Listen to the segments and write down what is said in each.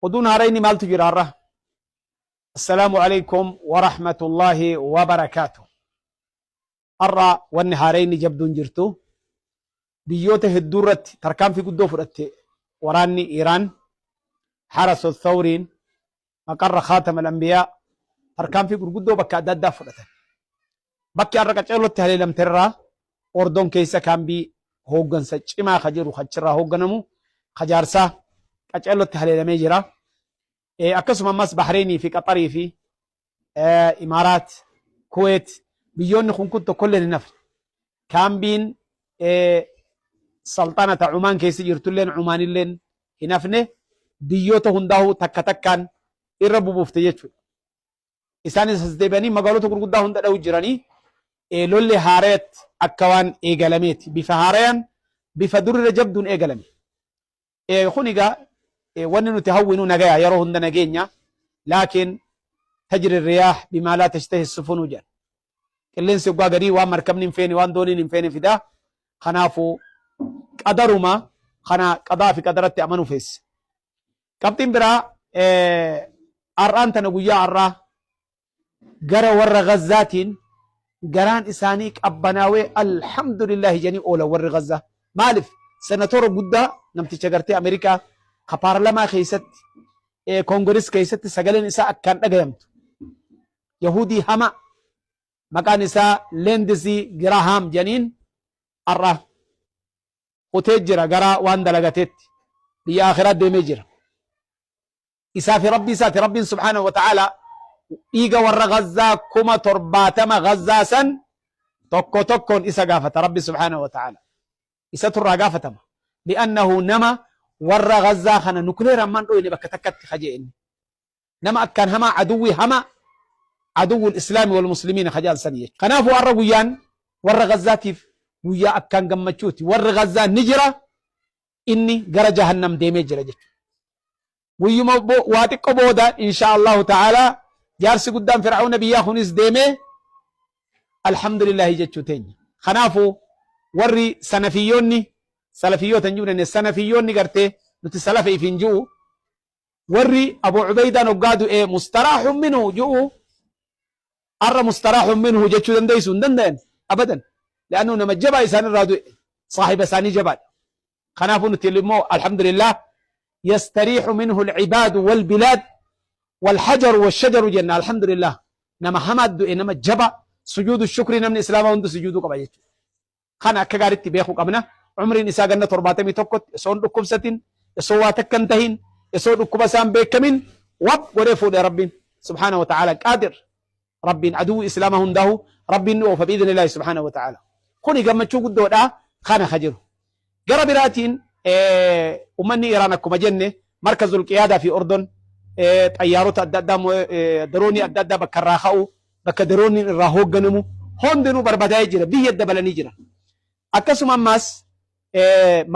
Oduun haarayni maaltu jira har'a? Assalaamu alaikum wa rahmatullaahi wa barakaatu. Har'a wanni haarayni jabduun jirtu biyyoota hedduu irratti tarkaanfii guddoo fudhatte waraanni Iiraan Harasu Thawriin maqarra Khaatam al-Anbiyaa tarkaanfii gurguddoo bakka adda addaa fudhatan. Bakki har'a qaceellotti haleelamte irraa Ordon keessa kaambii hooggansa cimaa ka jiru achirraa hoogganamu ka jaarsaa qaceellotti haleelamee jira. Akkasuma ammas Bahreenii fi Qaxarii fi Imaaraat, Kuweet biyyoonni kun kun tokkolleen hin hafne. Kaambiin salxanata Cumaan keessa jirtulleen Cumaanilleen hin hafne biyyoota hundaa'uu takka takkaan irra bubuufte jechuudha. Isaanis as deebi'anii magaalota gurguddaa hunda dha'u jiranii lolli haarayatti akka waan eegalameeti. Bifa haarayaan bifa durirra jabduun eegalame. Kun egaa wanni nuti hawwinu nagaya yeroo hunda nageenya laakiin tajri riyaah bimaa laa tashtahi sufunu jedhan. Qilleensi waggaa garii waan markabni hin feene waan dooniin hin feene fidaa. Kanaafuu qadaruma kana qadaa fi qadaratti amanuu feessa. Qabxiin biraa har'aan tana guyyaa har'aa gara warra Gazzaatiin garaan isaanii qabbanaawee alhamdulillahi jedhanii oolan warri Gazzaa. Maaliif? Senatoora guddaa namticha gartee Ameerikaa ka paarlamaa keessatti koongiris keessatti sagaleen isaa akkaan dhagayamtu. Yahudii hama maqaan isaa Leendisii Girahaam jedhaniin har'a kutee jira gara waan dalagateetti biyya akhiraa deemee jira. Isaa fi Rabbii isaati Rabbiin subhaanahu wa ta'ala dhiiga warra Gazzaa 70,000 Gazzaa san tokko tokkoon isa gaafata Rabbi subhaanahu wa ta'ala. Isatu irraa gaafatama. Li'annahu nama warra Gazzaa kana nukleeraan maan dhoyne bakka takkatti kajee inni. Nama akkaan hamaa aduwwi hamaa aduwwul islaami wal muslimiina kajaan sani jechuudha. Kanaafuu har'a guyyaan warra Gazzaatiif guyyaa akkaan gammachuuti. Warri Gazzaa ni jira inni gara jahannam deemee jira jechuudha. Guyyuma waa xiqqo booda insha Allahu ta'ala jaarsi guddaan Fir'aawna biyyaa kunis deemee alhamdulillahi jechuu teenya. Kanaafuu warri sanafiyyoonni salafiyyoota hin jibnanne sanafiyyoonni gartee nuti salafa ifiin ji'u warri Abu Ubaydaan hoggaa du'e mustaraaxun minhu ji'u arra mustaraaxun minhu jechuu dandeessu hin danda'an abadan li'annuu nama jabaa isaan irraa du'e saahiba isaanii jabaadha. Kanaafuu nuti immoo alhamdulillah yastariixu minhu alcibaadu walbilaad walhajaru washajaru jenna alhamdulillah nama hamaa du'e nama jaba sujuudu shukrii namni islaamaa hundi sujuuduu qaba jechuudha. Kana akka gaariitti beekuu qabna. Umriin isaa ganna 71tti osoo hin dhukkubsatin osoo waa takka hin tahin osoo dhukkuba isaan beekamin wab godhee fuudhe Rabbiin subhaanahu wa ta'aala qaadir. Rabbiin aduwwi islaama hundaahu Rabbiin ni oofa bi'idhnillaahi subhaanahu wa ta'aala. Kuni gammachuu guddoodha kana ka jiru. Gara biraatiin ummanni Iraan akkuma jenne markazul qiyaadaa fi Ordon xayyaarota adda addaa daroonii adda addaa bakka irraa ka'u bakka darooniin irraa hoogganamu hundinuu barbadaa'ee jira biyya dabalanii jira. Akkasuma ammaas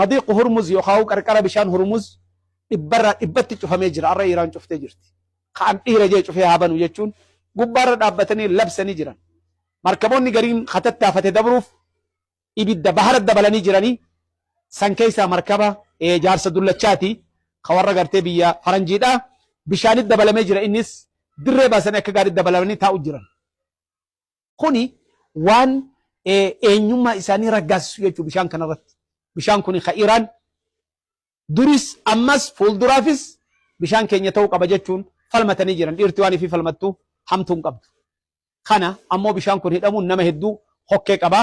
madiiqu Hurmuz yookaan qarqara bishaan Hurmuz dhibbarraa dhibbatti cufamee jira har'a Iraan cuftee jirti. Ka'an dhiira jee cufee haa banu jechuun gubbaarra dhaabbatanii labsanii jiran. Markaboonni gariin katattaafate dabruuf ibidda bahara dabalanii jiranii san keessaa markaba jaarsa dullachaati ka warra gartee biyya faranjiidha bishaanit dabalamee jira innis dirree baasanii akka gaarii dabalamanii taa'u jiran. Kuni waan eenyummaa isaanii raggaasisu jechuudha bishaan kanarratti. Bishaan kuni ka Iraan duris ammas fuulduraafis bishaan keenya ta'uu qaba jechuun falmatanii jiran. Dhiirti waan ifii falmattu hamtuu hin qabdu. Kana ammoo bishaan kun hidhamuun nama hedduu hokkee qaba.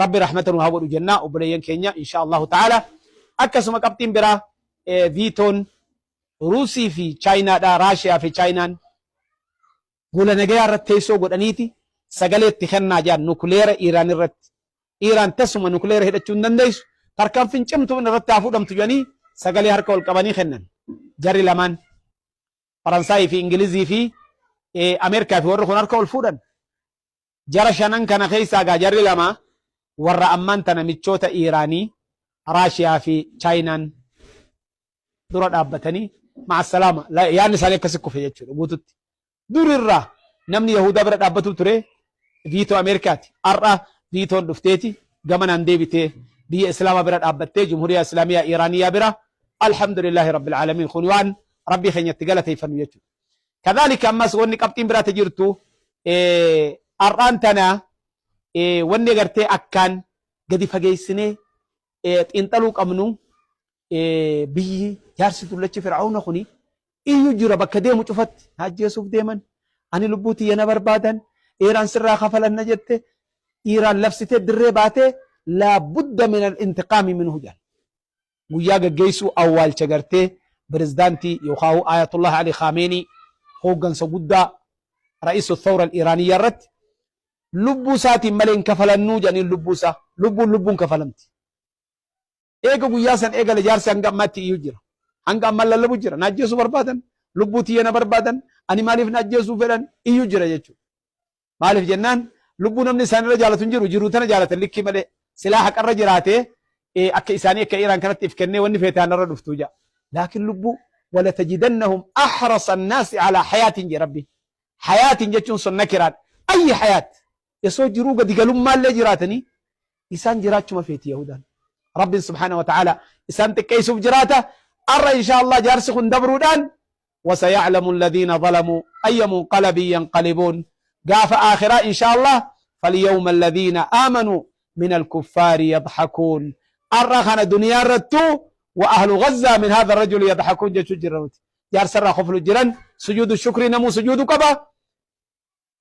Rabbi rahmata nu haa godhu jenna obboleeyyan keenya insha Allahu ta'ala. Akkasuma qabxiin biraa viitoon Ruusii fi Chaayinaadha. Raashiyaa fi Chaayinaan gola nagayaa irratti teessoo godhaniiti sagalee itti kennaa jedhan nukuleera Iiraan irratti. Iiraan tasuma nukuleera hidhachuu hin dandeessu. Tarkaanfiin cimtuun irratti haa fudhamtu jedhanii sagalee harka ol qabanii kennan. Jarri lamaan Faransaayii fi Ingilizii fi Ameerikaa fi warri kun harka ol fuudhan. Jara shanan kana keessaa gaa jarri lama warra ammaan tana michoota Iiraanii Raashiyaa fi Chaayinaan dura dhaabbatanii ma'assalaama yaadni isaanii akkasi kufe jechuudha guututti. Durirraa namni Yahudaa bira dhaabbatu ture viitoo Ameerikaati. Har'a viitoon dhufteeti gamanaan deebitee biyya Islaamaa bira dhaabbattee Jumhuriyaa Islaamiyaa Iiraaniyaa bira alhamdulillahi rabbil aalamiin kun waan Rabbii keenya itti galateeffannu jechuudha. Kadhaalika ammas wanni qabxiin biraatti jirtu har'aan tana wanni gartee akkaan gadi fageessinee xiinxaluu qabnu, biyyi jaarsi dullachi Fir'aawna kuni iyyu jira. Bakka deemu cufatti na ajjeesuuf deeman, ani lubbuu tiyya na barbaadan, Eeraan sirraa kafalanna jette, Iiraan labsitee dirree baatee, laa budda min al-intiqaami minhu jedhan. Guyyaa gaggeessuu awwaalcha gartee pirezidaantii yookaan Ayatollah Ali Khamenei, hooggansa guddaa ra'iisu thawra al-Iraaniyyaa irratti, lubbuu isaatiin malee hin kafalannuu jedhaniin. Lubbuu isaa, lubbuun lubbuun kafalamti. Eega guyyaa san eegale jaarsi hanga ammaatti iyyuu jira. Hanga ammaa lallabu jira. Na ajjeesuu barbaadan, lubbuu tiyya na barbaadan, ani maaliif na ajjeesuu fedhan iyyuu jira jechuudha. Maaliif jennaan, lubbuu namni isaanirra jaalatu hin jiru, jiruu tana jaalatan likkii malee. Silaa haqarra jiraate akka isaanii, akka Iraan kanatti if kennee wanni feete aanarra dhuftu jaa. Laakiin lubbuu ولتجدنهم أحرص الناس على حياة jee Rabbi. حياة jechuun sun nakiraan ayyi حياة. Osoo jiruu gadi galummaallee jiraatanii isaan jiraachuma feeti Yahudaan. Rabbiin سبحانه وتعالى isaan xiqqeessuuf jiraata. Arra إن شاء الله jaarsi kun dabruudhaan وسيعلم الذين ظلموا أي منقلب ينقلبون. قاف آخرة إن شاء الله فاليوم الذين آمنوا من الكفار يضحكون. أرخنا دنيا رتو وأهل غزة من هذا الرجل يضحكون jechuu jirra. Jaarsa irraa koflu jiran. سجود الشكر namuu sujuudu qaba.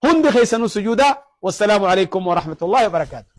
Hundi keessanuu sujuuda. والسلام عليكم ورحمة الله وبركاته.